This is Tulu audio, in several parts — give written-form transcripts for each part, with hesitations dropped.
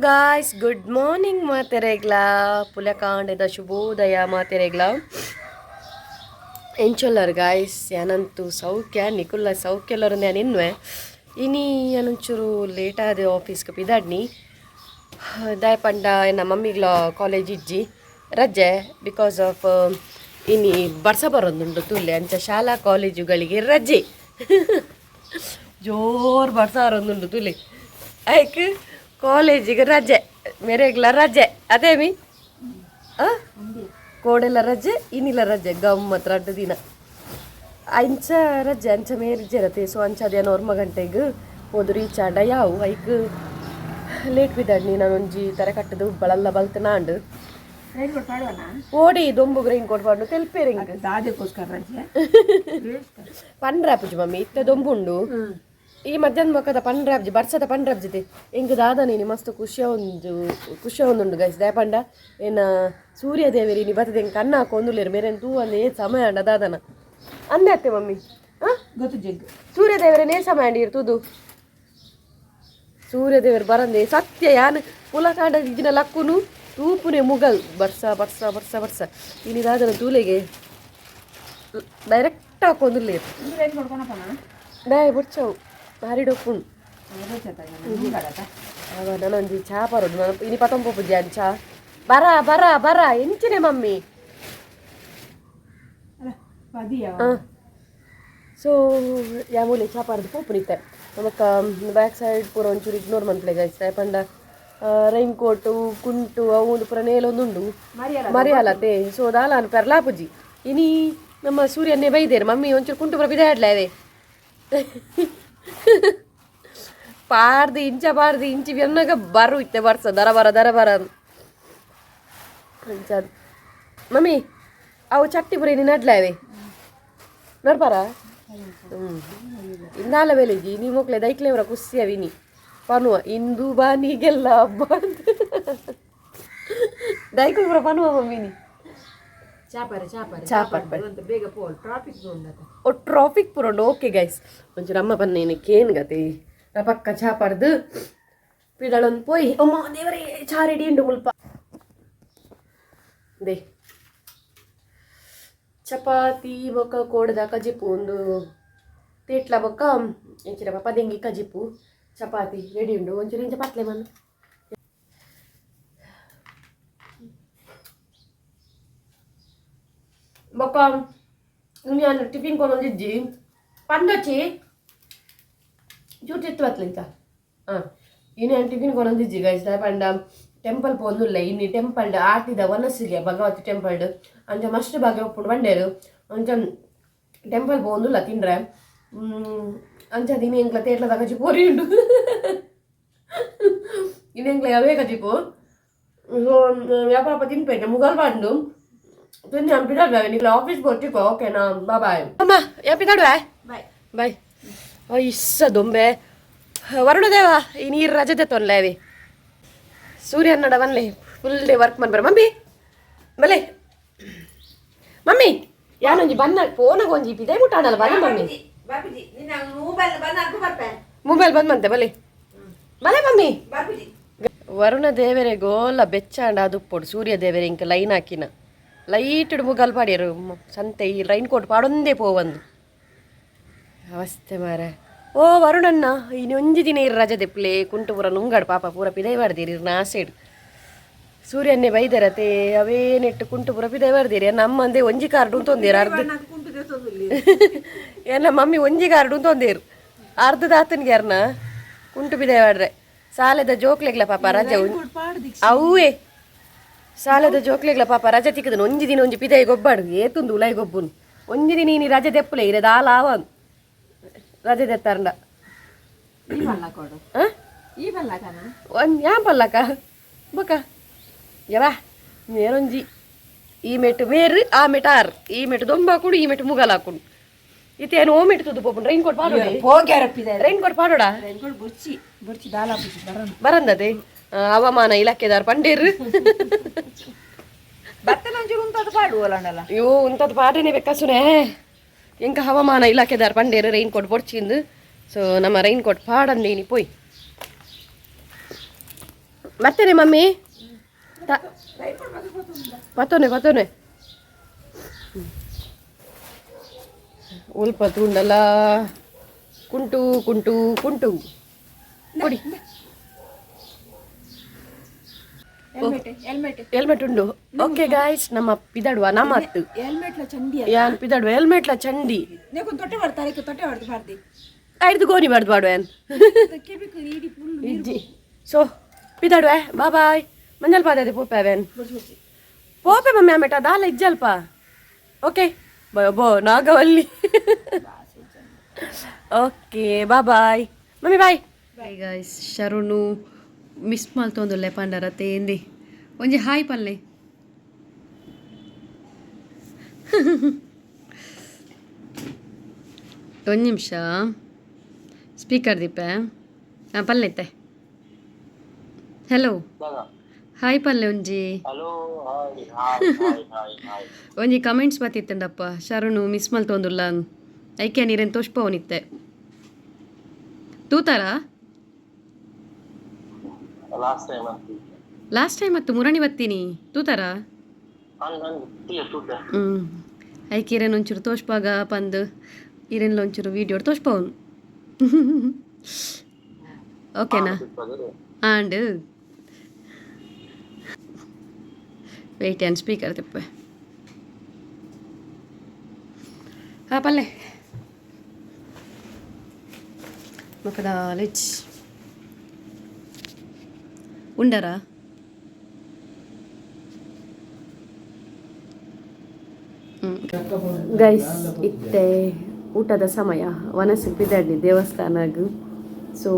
Guys, good morning ಮಾತೆರೆಗ್ಲಾ. ಪುಲಕಾಂಡದ ಶುಭೋದಯ ಮಾತೆರೆಗ್ಲಾ. ಎಂಚೊಲ್ಲರ್ ಗಾಯ್ಸ್? ಯಾನಂತೂ ಸೌಖ್ಯ, ನಿಕುಲ್ಲ ಸೌಖ್ಯಲ್ಲರು ನಾನು ಇನ್ವೆ. ಇನಿ ಏನೊಂಚೂರು ಲೇಟ್ ಆದ ಆಫೀಸ್ಗೆ ಪಿದಾಡ್ನಿ. ದಾಯ ಪಂಡ ಎನ್ನ ಮಮ್ಮಿಗ್ಲ ಕಾಲೇಜ್ ಇಜ್ಜಿ, ರಜೆ. Because of ಇನಿ ಬರ್ಸ ಬರೋದುಂಡು ತೂಲೆ, ಅಂಚ ಶಾಲಾ ಕಾಲೇಜುಗಳಿಗೆ ರಜೆ. ಜೋರು ಬರ್ಸ ಬರೋದುಂಡು ತೂಲೆ, ಐಕ್ ಕಾಲೇಜಿಗೆ ರಜೆ, ಮೆರೆಗ್ಲ ರಜೆ. ಅದೇ ಮೀ ಕೋಡೆಲ ರಜೆ, ಇನಿಲ ರಜೆ, ಗಮ್ಮತ್ ರಡ್ಡು ದಿನ ಅಂಚ ರಜೆ. ಅಂಚ ಮೇರಿಜ್ಜರತೆ. ಸೊ ಅಂಚ ಅದೇನೋ 9 ಗಂಟೆಗೆ ಪೋದು ರೀಚ್ ಆಂಡ ಯಾವು. ಐಕ್ ಲೇಟ್ ಬಿದ್ದಾಡ್ನಿ. ನಾನು ಒಂಜಿ ತರೆ ಕಟ್ಟದು ಬಳಲ್ಲ ಬಲ್ತ ನಾಂಡು. Rain coat ಪಾಡುವನ? ಓಡಿ ದೊಂಬುಗ್ ರೈನ್ ಕೋಟ್ ಪಾಡು ತೆಲ್ಪೇರಿಂಗ್. ದಾದೆಗೋಸ್ಕರ ರಜೆ. ಪಂಡ್ರಾಪುಜಿ ಮಮ್ಮಿ, ಇತ್ತೆ ದೊಂಬುಂಡು. ಈ ಮಧ್ಯಾಹ್ನ ಮೊಕ್ಕದ ಪಂಡ್ರಾಬ್ಜಿ, ಬರ್ಸದ ಪಂಡ್ರಾಬ್ಜಿತೆ. ಎಂಕ್ ದಾದ ನೀನಿ ಮಸ್ತ್ ಖುಷಿಯ ಒಂದು ಖುಷಿಯ ಒಂದುಂಡು ಗೈಸ್. ದಾಯಪಂಡ ಏನ ಸೂರ್ಯ ದೇವರಿ ನೀ ಬತ್ತದ ಎಂಕ್ ಕಣ್ಣು ಹಾಕೊಂದುಲ್ಲೇರು. ಮೇರೆನ್ ತೂ ಅಂದ ಏ ಸಮಯ ಅಂಡ ದಾದನ ಅಂದೆ ಅತ್ತೆ ಮಮ್ಮಿ? ಆ ಗೊತ್ತು ಜಗ್ಗು. ಸೂರ್ಯ ದೇವರೇ ಸಮಯ ಅಂಡಿ ತೂದು. ಸೂರ್ಯ ದೇವರು ಬರಂದೆ ಸತ್ಯ. ಯಾನ್ ಪುಲಕಾಂಡ ಇಜ್ಜಿನ ಲಕ್ಕುನು ತೂಪುನೆ ಮುಗಲ್, ಬರ್ಸ ಬರ್ಸ ಬರ್ಸ ಬರ್ಸ. ಇನಿ ದಾದನ ತೂಲೆಗೆ ಡೈರೆಕ್ಟ್ ಹಾಕೊಂದುಲ್ಲೇರು. ರೈನ್ ಕೋಟ್ ಕೊನಪನ? ಡಾಯ್ ಬುಡ್ಚವು, ಬಾರಿ ಡೊಪ್ಪುಂಡು. ಅವ ನಾನೊಂಜಿ ಚಾ ಪರೋಡು. ನಾನು ಇನಿ ಪತೊಂಪೊಪುಜಿ ಅಂಚ. ಬರ ಬರ ಬರ ಎಂಚಿನೆ ಮಮ್ಮಿ? ಪದಿಯ. ಸೊ ಯಾಮೂಲೆ ಚಾ ಪಾರ್ದು ಪೋಪುನಿತ್ತೆ. ನಮಕ್ ಬ್ಯಾಕ್ ಸೈಡ್ ಪೂರ ಒಂಚೂರು ಇಗ್ನೋರ್ ಮನ್ಪುಲೆ ಗೈಸ್. ಪಂಡ ರೈನ್ ಕೋಟು, ಕುಂಟು ಅವು ಒಂದು ಪೂರ ನೇಲೊಂದುಂಡು. ಮರಿಯಾಲತೆ. ಸೊ ದಾಲ ಪೆರ್ಲಾಪುಜಿ. ಇನಿ ನಮ್ಮ ಸೂರ್ಯನ್ನೇ ಬೈದೇರು. ಮಮ್ಮಿ, ಒಂಚೂರು ಕುಂಟು ಪೂರ ಬಿದಾಡ್ಲೆ ಅದೇ ಪಾರ್ದು ಇಂಚ ಪಾರ್ದು ಇಂಚಿ ಬೆನ್ನಗ ಬರು ಇತ್ತೆ ಬರ್ಸ ದರ ಬರ ದರ ಬರ ಅಂಚ. ಮಮ್ಮಿ, ಅವು ಚಟ್ಟಿ ಪೂರ ಇನಿ ನಡ್ಲಾವೆ ನಡ್ಪಾರ. ಇಂದಾಲ ವೇಲೆಜಿ ನೀ ಮೋಕ್ಲೆ ದೈಕ್ಲೇವರ ಖುಷಿ ಅವಿನಿ ಪನುವ ಇಂದು ಬಾನಿಗೆಲ್ಲ ಹಬ್ಬ ಅಂತ ದೈಕುಲು ಪೂರ ಪನುವ ಮಮ್ಮಿನಿ. ಚಾಪರೆ ಚಾಪರೆ. ಚಾಪರ್. ಅಂತ ಬೇಗ ಪೋಲ್, ಟ್ರಾಫಿಕ್ ಉಂಡತ. ಓ, ಟ್ರಾಫಿಕ್ ಪೂರ ಉಂಡು. ಓಕೆ ಗೈಸ್, ಒಂಚೂರು ಅಮ್ಮ ಪನ್ನೇನು ಕೇನ್ ಗತಿ. ಪಕ್ಕ ಚಾ ಪರ್ದು ಪಿಡಳೊಂದು ಪೋಯ್. ಅಮ್ಮ ದೇವರೇ, ಚಾ ರೆಡಿ ಉಂಡು ಮುಲ್ಪ. They chapati ಬೊಕ್ಕ ಕೋಡದ ಕಜಿಪು ಒಂದು ತೇಟ್ಲ ಬೊಕ್ಕ ಎಂಚಿನ ಪದೆಂಗಿ ಕಜಿಪು, ಚಪಾತಿ ರೆಡಿ ಉಂಡು. ಒಂಚೂರು ಇಂಚ ಪತ್ಲೆ ಮನ್ನು ಬೊಕ್ಕ ನಾನು ಟಿಫಿನ್ ಕೊನೊಂದಿಜ್ಜಿ ಪಂಡೊಚ್ಚಿ ಚೂಟಿತ್ತು ಬತ್ಲಿಂತ. ಹಾಂ, ಇನ್ನು ಟಿಫಿನ್ ಕೊನೊಂದಿಜ್ಜಿ ಗೈಸ್. ಪಂಡ ಟೆಂಪಲ್ ಪೋಂದುಲ್ಲ ಇನ್ನು. ಟೆಂಪಲ್ ಆಟಿದ ವನಸ್ಸಿಗೆ, ಭಗವತಿ ಟೆಂಪಲ್ ಅಂಚ ಮಸ್ತ್ ಭಾಗ್ಯ ಉಪ್ಪುಂಡು ಬಂಡೇರು. ಅಂಚ ಟೆಂಪಲ್ ಪೋಂದುಲ್ಲ ತಿಂಡ್ರೆ. ಅಂಚ ದಿನ ಎಂಕ್ಲ ತೇಟ್ಲದ ಕಜಿಪು ಪೊರಿ ಉಂಡು. ಇನ್ನು ಎಂಕ್ಲ ಅವೇ ಕಜಿಪು. ಸೊ ವ್ಯಾಪಾರ ತಿನ್ಪೇಟೆ ಮುಗಲ್ ಬಂಡು ತಿನ್ನಿ. ಪಿದಾಡುವೆ, ನಿಕ್ಲ ಆಫೀಸ್ ಬರ್ತಿಕೋ. ಓಕೆನಾ? ಬಾಯ್ ಅಮ್ಮ, ಯಾ ಪಿದಾಡುವೆ. ಬಾಯ್. ಬಾಯ್. ಇಸ್ಸ ದೊಂಬೆ ವರುಣದೇವ, ಈ ನೀರು ರಜೆ ತೊನ್ಲೇವಿ. ಸೂರ್ಯನ್ನಡ ಬನ್ಲೆ, full day work ಮನ್ಬರ. Mummy ಬಲೆ ಮಮ್ಮಿ, ಯಾನೊಂಜಿ ಬನ್ನ ಫೋನಾಗ ಒಂಜಿ ಪಿದೆ ಮುಟ್ಟಾಣಲ್ಲ. ಬಲೆ ಮಮ್ಮಿ. ಬಾಪುಜಿ, ನಿನ್ನ ಮೊಬೈಲ್ ಬಂದ ಹಾಕು ಬರ್ಪೆ. ಮೊಬೈಲ್ ಬಂದ್ ಮಂತೆ. ಬಲೆ ಬಲೆ ಮಮ್ಮಿ. ಬಾಪುಜಿ. ವರುಣ ದೇವರೇ ಗೋಲ ಬೆಚ್ಚಾಂಡ ಅದು ಸೂರ್ಯ ದೇವರೇ ಇಂಕ ಲೈನ್ ಹಾಕಿನ ಲೈಟ್ ಮುಗಲ್ ಪಾಡ್ಯರು. ಸಂತೆ ಈ ರೈನ್ ಕೋಟ್ ಪಾಡೊಂದೇ ಪೋವಂದು ಅವಸ್ಥೆ ಮಾರೆ. ಓ ವರುಣಣ್ಣ, ಇನ್ನೊಂಜಿ ದಿನ ಇರು ರಜೆ ದೆಪ್ಲೆ. ಕುಂಟು ಪೂರ ನುಂಗಾಡು ಪಾಪ, ಪೂರ ಪಿದೈ ಬಾರ್ದಿರಿ ನಾಸೆಡ್. ಸೂರ್ಯನ್ನೇ ಬೈದರತೆ, ಅವೇ ನೆಟ್ಟು ಕುಂಟು ಪೂರ ಪಿದೈ ಬಾರ್ದಿರಿ. ನಮ್ಮಂದೆ ಒಂಜಿ ಕಾರ್ಡ್ ಉಂತೊಂದೇರು ಅರ್ಧ. ಕುಂಟು ದೇಸೊಂದುಲ್ಲಿ. ಏನ ಮಮ್ಮಿ, ಒಂಜಿ ಕಾರ್ಡ್ ಉಂತೊಂದೇರು ಅರ್ಧ ದಾತನ್ಗೆ ಯಾರನ ಕುಂಟು ಪಿದೈ ಬಾಡ್ರೆ. ಸಾಲೆದ ಜೋಕ್ಲೆಗ್ಲ ಪಾಪ ರಜೆ. ಅವೇ ಸಾಲದ ಜೋಕ್ಲೆಗ್ಲ ಪಾಪ ರಜೆ ತಿಕ್ಕದನು. ಒಂಜಿ ದಿನ ಒಂಜಿ ಪಿದೈ ಗೊಬ್ಬಾಡು ಏತುಂದು ಉಲೈ ಗೊಬ್ಬುನು. ಒಂಜಿ ದಿನ ಇನಿ ರಜೆ ದೆಪ್ಪುಲೆ ಇರೆ ದಾಲ ಆವನ್ ರಜೆ ದೆತ್ತಾರಂಡ. ಈ ಬಲ್ಲ ಕೊಡು. ಆ? ಈ ಬಲ್ಲಕನ. ಒಂದ್ ಯಾ ಪಲ್ಲಕ ಬೊಕ ಯವಾ ಮೇರೊಂಜಿ ಈ ಮೆಟ್ಟು ಮೇರು ಆ ಮೆಟ್ಟು ಆರ್ ಈ ಮೆಟ್ಟು ದೊಂಬಾಕುಡು, ಈ ಮೆಟ್ಟು ಮುಗಲ್ ಹಾಕುಡು. ಇತ್ತೇನು ಓ ಮೆಟ್ಟು ತುದು ಪೋಪುಂಡು. ರೈನ್ ಕೋಟ್ ಪಾಡೋಡೆ. ಹೋಗ್ಯಾರಪ್ಪಿದೆ. ರೈನ್ ಕೋಟ್ ಪಾಡೋಡ. ರೈನ್ ಕೋಟ್ ಬುರ್ಚಿ ಬುರ್ಚಿ ದಾಲ ಬುರ್ಚಿ ಬರೋಣ. ಬರಂದದೆ ಹವಾಮಾನ ಇಲಾಖೆದಾರ್ ಪಂಡೇರು. ಬತ್ತನ ಒಂಚೂರು ಉಂತದು ಪಾಡುವಲ್ಲ. ಅಯ್ಯೋ, ಉಂತದ ಪಾಡನೆ ಬೇಕಾಸುನೆ. ಎಂಕ ಹವಾಮಾನ ಇಲಾಖೆದಾರ್ ಪಂಡೇರು ರೈನ್ ಕೋಟ್ ಬೊಡ್ಚಿಂದು. ಸೊ ನಮ್ಮ ರೈನ್ ಕೋಟ್ ಪಾಡಂದೇನಿ ಪೋಯ್. ಬರ್ತೇನೆ ಮಮ್ಮಿ. ಪತ್ತೋನೆ ಪತ್ತೋನೆ ಉಲ್ಪ ತೂಂಡಲ ಕುಂಟು ಕುಂಟು ಕುಂಟು ಕೊಡಿ. ಹೆಲ್ಮೆಟ್ ಉಂಡು. ಓಕೆ ಗಾಯ್ಸ್, ನಮ್ಮ ಪಿದಡುವ ನಮ್ಮ ಅತ್ತು ಯಾನ್ ಪಿದಡುವ ಹೆಲ್ಮೆಟ್ಲ ಚಂಡಿ ಐದು ಗೋನಿ ಬಾರ್ದು ಬಾಡುವ ಯಾನ್ ಇಜ್ಜಿ. ಸೊ ಪಿದಡುವ, ಬಾ ಬಾಯ್. ಮಂಜಲ್ ಪಾದ ಪೋಪೆ ಅವೇನ್ ಪೋಪೆ ಮಮ್ಮಿ ಆಮೇಟ ದಾಲ ಇಜ್ಜಲ್ಪ. ಓಕೆ ಬೋ Nagavalli. Okay bye bye mummy bye. Guys, Sharanu miss ಮಲ್ತೊಂದುಲ್ಲೆ ಪಂಡರ ತೇಂದಿ ಒಂಜಿ ಹಾಯ್ ಪಲ್ಲೆ. ಒಂದು ನಿಮಿಷ ಸ್ಪೀಕರ್ ದೀಪ. ಹಾಂ ಪಲ್ಲೆ. ಹಲೋ ಹಾಯ್ ಪಲ್ಲೆ ಒಂಜಿ. ಒಂಜಿ ಕಮೆಂಟ್ಸ್ ಬತ್ತಿತ್ತಂಡಪ್ಪ ಶರಣು ಮಿಸ್ ಮಲ್ತೊಂದುಲ್ಲ ಐಕೆ ನೀರೇನು ತೋಷ್ಪವನಿತ್ತೆ ತೂತಾರಾ? ಲಾಸ್ಟ್ ಟೈಮ್ ಮತ್ತು ಮುರಣಿ ಬತ್ತೀನಿ ತೂತಾರಾ? ಹ್ಞೂ ಐಕೆ ಇರೇನು ಒಂಚೂರು ತೋಷ್ಪಾಗ ಪಂದು ಇರೇನ್ಲ ಒಂಚೂರು ವೀಡಿಯೋ ತೋಷ್ಪವನು. ಓಕೆನಾ? ಆಂಡ್ ವೆಯ್ಟ್ ಆ್ಯಂಡ್ ಸ್ಪೀಕರ್ ತಿಪ್ಪೆ. ಹಾಂ ಪಲ್ಲೆ ಮೊಕದಾಲಿಚ್ ಉಂಡರಾ? ಗೈಸ್, ಇತ್ತೆ ಊಟದ ಸಮಯ. ವನಸು ಬಿದಡ್ನಿ ದೇವಸ್ಥಾನಗ್. ಸೊ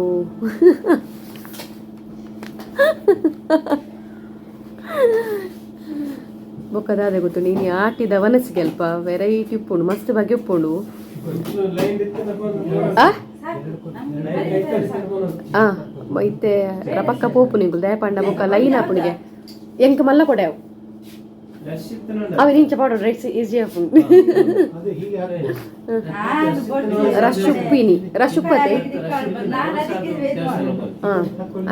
ಬೊಕ್ಕದಾದೆ ಗೊತ್ತು ನೀನು ಆಟಿದ ವನಸ್ಸಿಗೆ ಅಲ್ಪ ವೆರೈಟಿ ಉಪ್ಪುಂಡು, ಮಸ್ತ್ ಬಗೆ ಉಪ್ಪುಂಡು. ಇತ್ತೆ ರಪಕ್ಕ ಪೋಪು ನಿಂಗುಲ್ ದಯಪಂಡ ಬೊಕ್ಕ ಲೈನ್ ಆಪುಣಿಗೆ ಎಂಕ್ ಮಲ್ಲ ಕೊಡ್ಯಾವು ಅವೆ ನಿಂಚ ಪಾಡೋಡು ರೈಸ್ ಈಸಿ ಆಪುಂಡು. ರಶ್ ಉಪ್ಪಿನಿ ರಶ್ ಉಪ್ಪತೆ. ಹಾಂ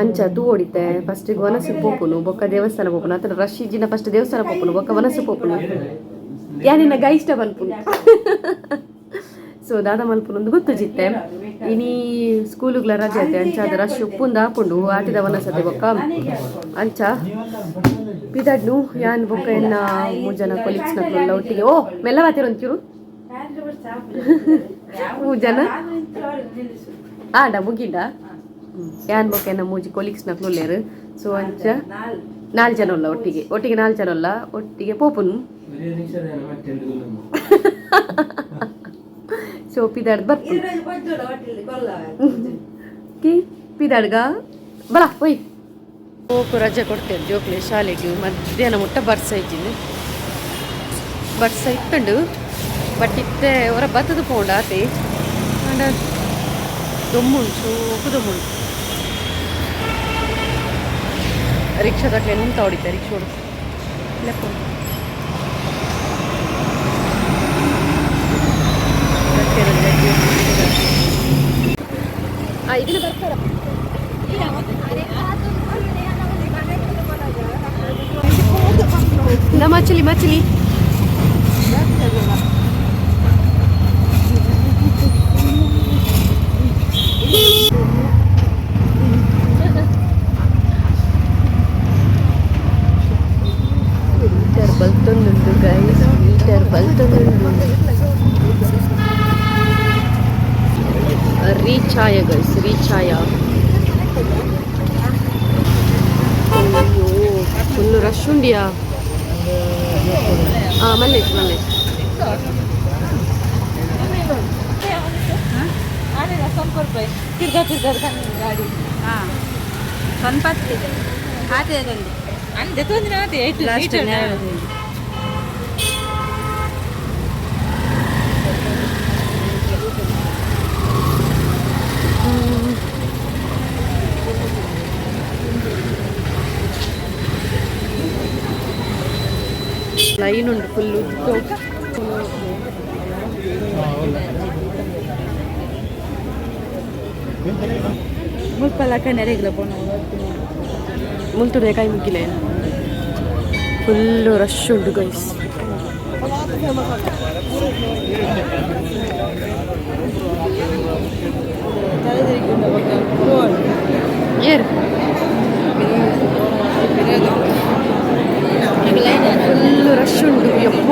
ಅಂಚ ತೂ ಹೊಡಿತೆ. ಫಸ್ಟಿಗೆ ವನಸು ಪೋಪುನು ಬೊಕ್ಕ ದೇವಸ್ಥಾನ ಪೋಪುನು. ಅತನ ರಶ್ ಇಜ್ಜಿನ ಫಸ್ಟ್ ದೇವಸ್ಥಾನ ಪೋಪುನು ಬೊಕ್ಕ ವನಸು ಪೋಪುನು. ಯಾನಿನ್ನ ಗೈಷ್ಟ ಮಲ್ಪುನು. ಸೊ ದಾದ ಮಲ್ಪುನು ಗೊತ್ತು ಜಿತ್ತೆ. ಇನಿ ಸ್ಕೂಲುಗ್ಲ ರಜೆ ಆತೆ ಅಂಚ ಅದ ರಶ್ ಉಪ್ಪುಂದ ಆಪುಂಡು ಆಟಿದ ವನಸತೆ ಬೊಕ್ಕ ಅಂಚ ಪಿದಡ್ನು ಯಾನ್ ಬೊಕ್ಕ ಎನ್ನ ಮೂರು ಜನ ಕೊಲೀಗ್ಸ್ ನಕ್ಲೆಲ್ಲ ಒಟ್ಟಿಗೆ. ಓ ಮೆಲ್ಲ ಬಾತಿರ ಒಂಚೂರು ಮೂರು ಜನ ಆಡ ಮುಗಿಂಡ ಯಾನ್ ಬೊಕ್ಕ ಎನ್ನ ಮೂಜಿ ಕೊಲೀಗ್ಸ್ ನಕ್ಲುಲ್ಲೇರು. ಸೊ ಅಂಚ ನಾಲ್ ಜನ ಉಲ್ಲ ಒಟ್ಟಿಗೆ ಒಟ್ಟಿಗೆ ನಾಲ್ ಜನ ಉಲ್ಲ ಒಟ್ಟಿಗೆ ಪೋಪುನು. ಸೊ ಪಿದಾಡ್ ಬರ್ಪು ಕಿ ಪಿದಾಡ್ಗ ಬಲ ಒಯ್ ಹೋಗು. ರಜೆ ಕೊಡ್ತೇವೆ ಜೋಕ್ಲೆ ಶಾಲೆಗೆ. ಮಧ್ಯಾಹ್ನ ಮುಟ್ಟ ಬರ್ಸ ಇದ್ದೀನಿ ಬರ್ಸ ಇತ್ತುಂಡು. ಬಟ್ ಇತ್ತೆ ಹೊರ ಬತ್ತದ ಪೋಂಡ ಆತೆ ಅಂಡ ದೊಮ್ಮುಂಡು ಸೋಕು ದೊಮ್ಮುಂಡು. ರಿಕ್ಷಾದಟ್ಲೆ ನಿಂತ ಹೊಡಿತೆ ರಿಕ್ಷೋಡು ಲೆಪ್ಪ. ಇದನ್ನ ಬರ್ತಾರ ಮಚಲಿ ಮಚಲಿ. ಮೀಟರ್ ಬಲ್ತೊಂದುಂಡು ಗೈಸ್, ಮೀಟರ್ ಬಲ್ತೊಂದುಂಡು. ರೀಚಾಯ ಗೈಸ್, ರೀಚಾಯ. ಅಯ್ಯೋ ಫುಲ್ ರಶ್ ಉಂಡಿಯಾ. ಹಾಂ ಮಲ್ಲೇಶ್ ಮಲ್ಲೇಶ್. ಲೈನ್ ಉಂಟು ಫುಲ್ ಉದ್ದು. ಮುಲ್ಪಲ ಕಣ್ಣೆರೆಗ್ಲ ಪೋಣ. ಮುಲ್ತುಡೆ ಕೈ ಮುಗಿಲೆ ಫುಲ್ಲು ರಶ್ ಉಂಡು ಗೈಸ್. ಏರ್ ಫುಲ್ಲು ರಶ್ ಉಂಡು ಯಪ್ಪ.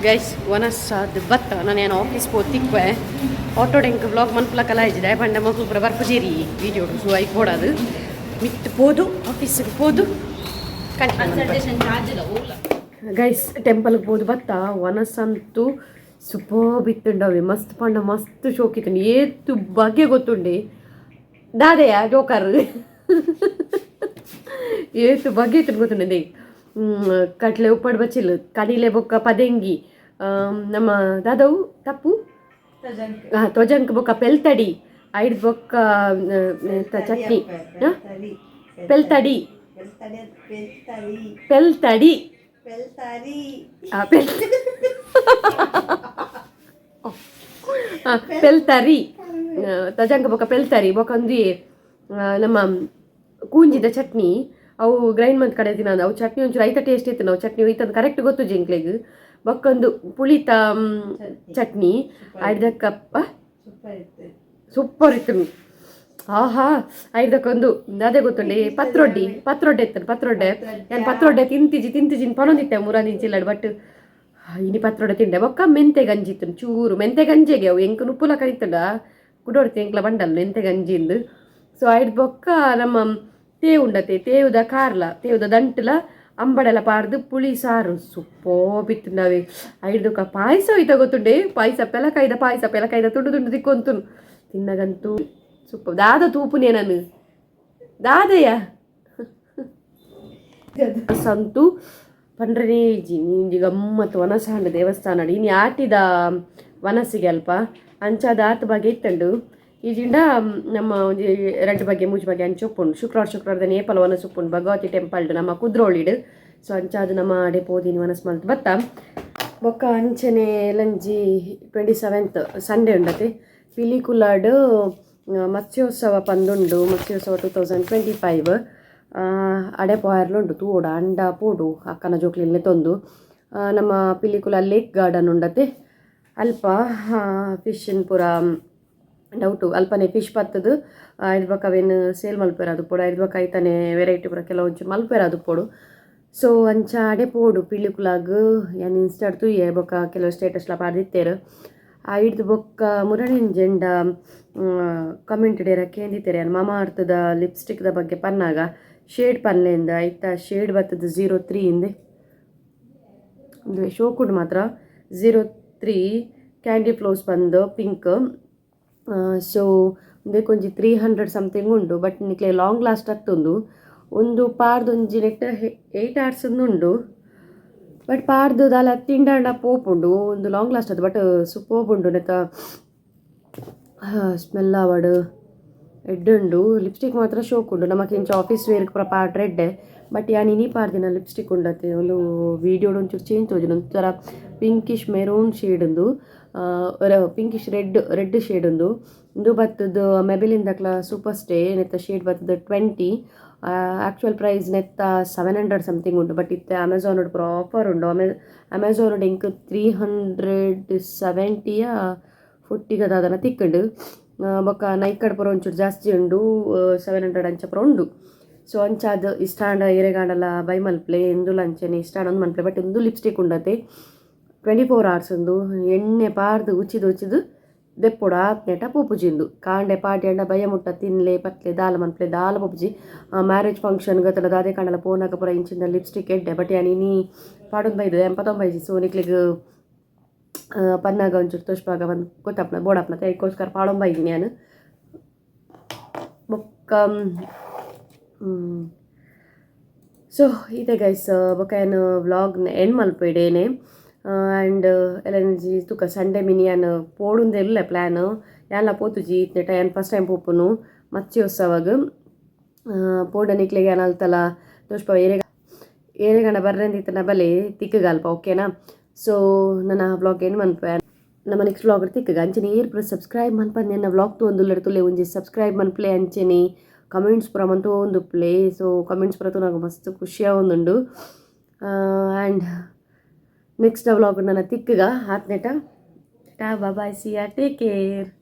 ಗೈಸ್, ವನಸ್ಸಾದ್ ಬತ್ತ ನಾನು ಆಫೀಸ್ ಪೋತಿಕ್ವೆ. ಆಟೋ ಡೆಂಕ್ ವ್ಲಾಗ್ ಮನ್ಪುಲ ಕಲಾಯಿಜಿದೆ ಪಂಡ ಮಕ್ಕಳು ಪೂರ ಬರ್ಪುಜೇರಿ ವೀಡಿಯೋ. ಸೊ ಐಕ್ ಬೋಡಾದು ಮಿತ್ ಪೋದು ಆಫೀಸಿಗೆ ಪೋದು. Consultation charge. Guys, ಟೆಂಪಲ್ಗೆ ಪೋದು ಬತ್ತ. ವನಸ್ಸಂತೂ ಸೂಪರ್ಬ್ ಇತ್ತುಂಡವೆ. ಮಸ್ತ್ ಪಂಡ ಮಸ್ತ್ ಶೋಕಿತ್ತುಂಡು. ಏತು ಬಗೆ ಗೊತ್ತುಂಡೆ ದಾದೆಯ ಜೋಕರ್. ಏತು ಬಗೆ ಇತ್ತು ಗೊತ್ತುಂಡೆ. ಕಟ್ಲೆ ಉಪ್ಪಡ್ ಬಚ್ಚಿಲ್, ಕಡಿಲೆ ಬೊಕ್ಕ ಪದೆಂಗಿ, ನಮ್ಮ ದಾದವು ತಪ್ಪು ತೊಜಂಕ್ ಬೊಕ್ಕ ಪೆಲ್ತಡಿ, ಐಡ್ ಬೊಕ್ಕ ಎಂತ ಚಟ್ನಿ, ಆ? ಪೆಲ್ತಡಿ, ಪೆಲ್ತಡಿ, ಆ, ಪೆಲ್ತರಿ, ತಜಂಕ ಬೊಕ್ಕ ಪೆಲ್ತರಿ ಬೊಕ್ಕ ಒಂದು ನಮ್ಮ ಕೂಂಜಿದ ಚಟ್ನಿ. ಅವು ಗ್ರೈಂಡ್ ಮಂತ್ ಕಡೆ ತಿನ್ನೋದು. ಅವು ಚಟ್ನಿ ಒಂಚೂರು ಐತ ಟೇಸ್ಟ್ ಇತ್ತು. ನಾವು ಚಟ್ನಿ ಐತಂದು ಕರೆಕ್ಟ್ ಗೊತ್ತು ಜಿಂಕ್ಲೆಗ್. ಬೊಕ್ಕೊಂದು ಪುಳಿತ ಚಟ್ನಿ ಐದಕ್ಕಪ್ಪ ಸೂಪರ್ ಇತ್ತು. ಆಹಾ, ಐದಕ್ಕೊಂದು ಅದೇ ಗೊತ್ತುಂಡೆ ಪತ್ರೊಡ್ಡಿ, ಪತ್ರೊಡ್ಡೆ ಇತ್ತು. ಪತ್ರೊಡ್ಡೆ ನಾನು ಪತ್ರೊಡ್ಡೆ ತಿಂತಿಜಿ ತಿಂತಿಜಿ ಪನೊಂದಿತ್ತೆ ಮೂರ ಚಿಲ್ಲಡ್. ಬಟ್ ಇನಿ ಪತ್ರೊಡ್ಡೆ ತಿಂಡೆ. ಬೊಕ್ಕ ಮೆಂತೆ ಗಂಜಿ ಇತ್ತು, ಚೂರು ಮೆಂತೆ ಗಂಜಿಗೆ. ಅವು ಎಂಕ್ ನುಪ್ಪುಲ ಕರಿತಂಡ ಕುಡೋಡ್ತಿ ಎಂಕ್ಲ ಬಂಡಲ್ ಮೆಂತೆ ಗಂಜಿಂದು. ಸೊ ಐಡ್ ಬೊಕ್ಕ ನಮ್ಮ ತೇವು ಉಂಡತೆ, ತೇವುದ ಕಾರ್ಲ, ತೇವುದ ದಂಟುಲ ಅಂಬಡೆಲ ಪಾರ್ದು ಪುಳಿ ಸಾರು ಸೂಪರ್ಬ್ ಇತ್ತುಂಡವೆ. ಐಡ್ದೊಕ್ಕ ಪಾಯಸ ಐತ ಗೊತ್ತುಂಡೆ, ಪಾಯಸ, ಪೆಲಕಾಯ್ದ ಪಾಯಸ. ಪೆಲಕಾಯ್ದ ತುಂಡು ತುಂಡು ತಿಕ್ಕೊಂತುನು ತಿನ್ನಗಂತೂ ಸೂಪರ್. ದಾದ ತೂಪುನೇ ನಾನು ದಾದಯ್ಯ ಸಂತು ಪಂಡ್ರನೇ ಇಜ್ಜಿ. ನೀಂಜಿ ಗಮ್ಮತ್ತು ವನಸಾಂಡ ದೇವಸ್ಥಾನ. ಇನಿ ಆಟಿದ ವನಸಿಗೆ ಅಲ್ಪ ಅಂಚಾದ ಆತ ಬಗೆ ಇತ್ತಂಡು. ಈಜಿಂಡ ನಮ್ಮ ಒಂಜಿ ರಡ್ಡ್ ಬಗೆ ಮೂಜಿ ಬಗೆ ಅಂಚ ಉಪ್ಪುಂಡು. ಶುಕ್ರವಾರ ಶುಕ್ರವಾರದ ನೇಪಲ ವನಸ್ ಉಪ್ಪುಂಡು ಭಗವತಿ ಟೆಂಪಲ್ ನಮ್ಮ ಕುದ್ರೋಳಿಡ್. ಸೊ ಅಂಚಾದ ನಮ್ಮ ಅಡೆ ಪೋದಿನಿ ವನಸ್ ಮಲ್ತ್ ಬತ್ತ. ಬೊಕ್ಕ ಅಂಚನೆ ಲಂಜಿ 27th Sunday ಉಂಡತೆ ಪಿಲಿಕುಲಾಡ್ ಮತ್ಸ್ಯೋತ್ಸವ ಪಂದುಂಡು. ಮತ್ಸ್ಯೋತ್ಸವ 2025 ಅಡೆ ಪೋಯರ್ಲುಂಡು. ತೂಡ ಅಂಡ ಪೋಡು ಅಕ್ಕನ ಜೋಕ್ಲಿಲ್ನೆ ತೊಂದು. ನಮ್ಮ ಪಿಲಿಕುಲ ಲೇಕ್ ಗಾರ್ಡನ್ ಉಂಡತೆ ಅಲ್ಪ ಫಿಶ್ ಪೂರ ಡೌಟು. ಅಲ್ಪನೆ ಫಿಶ್ ಪತ್ತದು ಐದು ಬೊಕ್ಕ ಅವೇನು ಸೇಲ್ ಮಲ್ಪೆರ ಅದು ಪೋಡು. ಐದು ಬೊಕ್ಕ ಐತನೆ ವೆರೈಟಿ ಪೂರ ಕೆಲವೊಂಚೂರು ಮಲ್ಪೆರ ಅದು ಪೋಡು. ಸೊ ಅಂಚ ಅಡೆ ಪೋಡು ಪಿಲಿಕುಲಾಗ್. ಯಾನ್ ಇನ್ಸ್ಟಾಡ್ ತೂಯೆ, ಬೊಕ್ಕ ಕೆಲವು ಸ್ಟೇಟಸ್ಲ ಪಾಡ್ದಿತ್ತೆರ್. ಐಡ್ದ್ ಬೊಕ್ಕ ಮುರಳಿಂಜೆಂಡ ಕಮೆಂಟ್ ಡೇರ ಕೇಂದಿತ್ತೆರ್, ಯಾನ್ ಮಮ ಅರ್ಥದ ಲಿಪ್ಸ್ಟಿಕ್ದ ಬಗ್ಗೆ ಪನ್ನಾಗ ಶೇಡ್ ಪನ್ಲೆಂದ. ಐತ ಶೇಡ್ ಬತ್ತದ 03 ಇಂದೆ. ಉಂದುವೆ ಶೋಕುಡು ಮಾತ್ರ. 03 ಕ್ಯಾಂಡಿ ಫ್ಲೋಸ್ ಬಂದು ಪಿಂಕ್. ಸೊ ಉಂದೆಕೊಂಜಿ 300 ಸಮಥಿಂಗ್ ಉಂಡು. ಬಟ್ ನಿಕ್ಲೆ ಲಾಂಗ್ ಲಾಸ್ಟ್ ಅತ್ತುಂದು. ಒಂದು ಪಾರ್ದ್ ಒಂಜಿ ನೆಟ್ 8 ಅವರ್ಸ್ ಉಂಡು. ಬಟ್ ಪಾರ್ದು ದಾಲ ತಿಂಡಂಡ ಪೋಪುಂಡು. ಒಂದು ಲಾಂಗ್ ಲಾಸ್ಟ್ ಅದು. ಬಟ್ ಸೂಪರ್ಬ್ ಉಂಡು. ನೆತ್ತ ಸ್ಮೆಲ್ ಆವಡ್ ಎಡ್ಡೆ ಉಂಡು. ಲಿಪ್ಸ್ಟಿಕ್ ಮಾತ್ರ ಶೋಕ್ ಉಂಡು. ನಮಕ್ ಇಂಚ ಆಫೀಸ್ ವೇರ್ ಪೂರ ಪಾಡ್ರೆ ಎಡ್ಡೆ. ಬಟ್ ಯಾನ್ ಇನಿ ಪಾಡ್ದಿನ ಲಿಪ್ಸ್ಟಿಕ್ ಉಂಡತೆ, ಒಂದು ವೀಡಿಯೋಡ್ ಒಂಚೂರು ಚೇಂಜ್ ತೋಜುಂಡು. ಒಂಥರ pinkish maroon shade ಉಂದು, pinkish red red shade ಉಂದು. ಉಂದು ಬತ್ತದು ಮೆಬಿಲಿನ್ ದಕ್ಲ ಸೂಪರ್ ಸ್ಟೇ. ನೆತ್ತ ಶೇಡ್ ಬತ್ತದು 20. ಆ್ಯಕ್ಚುಯಲ್ ಪ್ರೈಸ್ ನೆತ್ತ 700 ಸಮಥಿಂಗ್ ಉಂಟು. ಬಟ್ ಇತ್ತೆ ಅಮೆಝಾನ್ ಪೂರ ಆಫರ್ ಉಂಡು. ಅಮೆಝಾನ್ ಎಂಕ್ 370 ಫೋರ್ಟಿಗೆ ದಾದನ ತಿಕ್ಕುಂಡು. ಬೊಕ್ಕ ನೈಕಡ್ ಪೂರ ಒಂಚೂರು ಜಾಸ್ತಿ ಉಂಡು, 700 ಅಂಚ ಪೂರ ಉಂಡು. ಸೊ ಅಂಚಾದ್ ಇಷ್ಟಾಂಡ ಇರೆಗಾಂಡಲ ಬೈ ಮಲ್ಪ್ಲೆ. ಎಂದುಲ ಅಂಚನೆ ಇಷ್ಟಾಂಡ ಒಂದು ಮಲ್ಪ್ಲೆ. ಬಟ್ ಉಂದು ಲಿಪ್ಸ್ಟಿಕ್ ಉಂಡತೆ, 24 ಅವರ್ಸ್ ಉಂದು. ಎಣ್ಣೆ ಪಾರ್ದು ಉಚ್ಚಿದು ಉಚ್ಚಿದು ದೆಪ್ಪೊಡು, ಆತ್ನೇಟ ಪೋಪುಜಿಂದು. ಕಾಂಡೆ ಪಾಡ್ಯಾಂಡ ಬಯ್ಯ ಮುಟ್ಟ ತಿನ್ಲೆ ಪತ್ಲೆ ದಾಲ ಮನ್ಪ್ಲೆ ದಾಲ ಪೋಪುಜಿ. ಮ್ಯಾರೇಜ್ ಫಂಕ್ಷನ್ ಗತಲ ದಾದೆ ಕಾಂಡಲ ಪೋನಾಗ ಪೂರ ಇಂಚಿನ ಲಿಪ್ಸ್ಟಿಕ್ ಎಡ್ಡೆ. ಬಟ್ ಯಾನ್ ಇನಿ ಪಾಡೊಂದು ಬೈದೆ ಎಂಪತ್ತೊಂಬೈಜಿ. ಸೊ ನಿಕ್ಲೆಗ್ ಪನ್ನಾಗ ಒಂಚೂರು ತೋಷ್ಪಾಗ ಬಂದು ಗೊತ್ತಾಪನ ಬೋಡಾಪನ ಐಕೋಸ್ಕರ ಪಾಡೊಂಬೈದಿನಿ ಯಾನ್. ಬೊಕ್ಕ ಸೊ ಇದೆ ಗೈಸ್. ಬೊಕ್ಕ ಯಾನ್ ವ್ಲಾಗ್ ಎಂಡ್ ಮಲ್ಪೆಡೇನೆ. ಆ್ಯಂಡ್ ಎಲ್ಲಂಜಿ ತುಕ ಸಂಡೇ ಮಿನಿ ಯಾನ್ ಪೋಡುಂದೆ ಇಲ್ಲ ಪ್ಲ್ಯಾನ್. ಯಾನ್ಲ ಪೋತುಜಿ ಇತ್ನೆಟ. ಯಾನ್ ಫಸ್ಟ್ ಟೈಮ್ ಪೋಪುನು ಮತ್ಸ್ಯೋತ್ಸವಗ್. ಪೋಂಡ ನಿಕ್ಲೆಗೆ ಅನಲ್ತಲ ತೋಷ್ಪ ಏರೆಗ ಏರೆಗಣ ಬರ್ರೆಂದಿತ್ತನ ಬಲೆ ತಿಕ್ಕಗಲ್ಪ, ಓಕೆನಾ? ಸೊ ನನ್ನ ವ್ಲಾಗ್ ಏನು ಮನ್ಪೆ, ನಮ್ಮ ನೆಕ್ಸ್ಟ್ ವ್ಲಾಗ್ ತಿಕ್ಕಗ. ಅಂಚನೆ ಏರ್ ಪೂರ ಸಬ್ಸ್ಕ್ರೈಬ್ ಮನ್ಪಂದೆ ಎನ್ನ ವ್ಲಾಗ್ ತೂವೊಂದುಲ್ಲೆರ್ ತುಲೆ, ಒಂಜಿ ಸಬ್ಸ್ಕ್ರೈಬ್ ಮನ್ಪುಲೆ. ಅಂಚನೆ ಕಮೆಂಟ್ಸ್ ಪೂರ ಮಂತೊಂದುಪ್ಪುಲೆ. ಸೊ ಕಮೆಂಟ್ಸ್ ಪೂರ ತೂನಗ ಮಸ್ತ್ ಖುಷಿ ಆವೊಂದುಂಡು. ಆ್ಯಂಡ್ ನೆಕ್ಸ್ಟ್ ವ್ಲಾಗ್ ನನ್ನ ತಿಕ್ಕಗ. ಆತ್ನೇಟ ta, bye, see ya, take care.